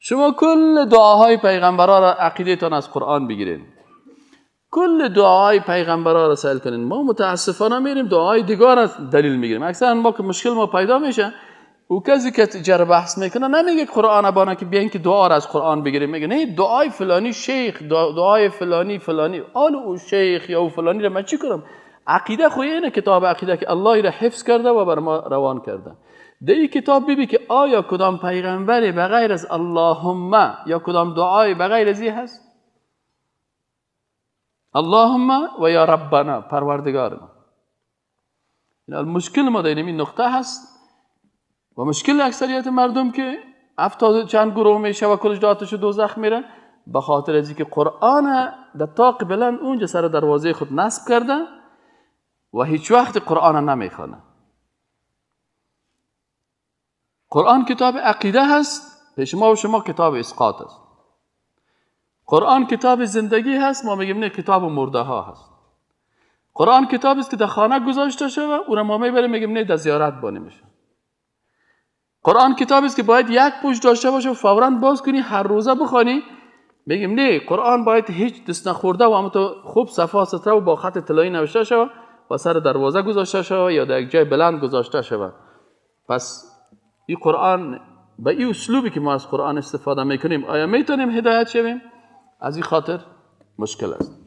شما کل دعاهای پیغمبرا را عقیده تان از قرآن بگیرین، کل دعاهای پیغمبرا را سأل کنین. ما متاسفانه میریم دعای دیگر را دلیل میگیریم. اکثرا ما که مشکل ما پیدا میشه، او کسی که جر بحث میکنه نمیگه قرآن بانه که بیاین که دعا را از قرآن بگیریم، میگه نه دعای فلانی شیخ، دعای فلانی فلانی، آن او شیخ یا او فلانی را من چی کنم؟ عقیده خو اینه، کتاب عقیده که الله را حفظ کرده و بر ما روان کرده. در این کتاب ببین که آیا کدام پیغمبری به غیر از اللهم یا کدام دعای به غیر از این هست؟ اللهم و یا ربنا، پروردگار ما. مشکل ما در این نقطه هست و مشکل اکثریت مردم که 70 چند گروه میشه و کلش داتش دوزخ میره، به خاطر از اینکه قرآن در طاق بلند اونجا سر دروازه خود نصب کرده و هیچ وقت قرآن نمیخوانه. قرآن کتاب عقیده هست، پیش ما و شما کتاب اسقاط است. قرآن کتاب زندگی هست، ما میگیم نه کتاب مرده ها هست. قرآن کتاب است که در خانه گذاشته شوه، او را ما میبریم میگیم نه در زیارت بانی میشه. قرآن کتاب است که باید یک پشت داشته باشه و فوراً باز کنی هر روزه بخوانی، میگیم نه قرآن باید هیچ دست نخورده و همونطور خوب صفا ستره و با خط طلایی نوشته شوه و سر دروازه گذاشته شوه یا در یک جای بلند گذاشته شوه. پس این قرآن به این اسلوبی که ما از قرآن استفاده میکنیم آیا میتونیم هدایت شویم؟ از این خاطر مشکل است.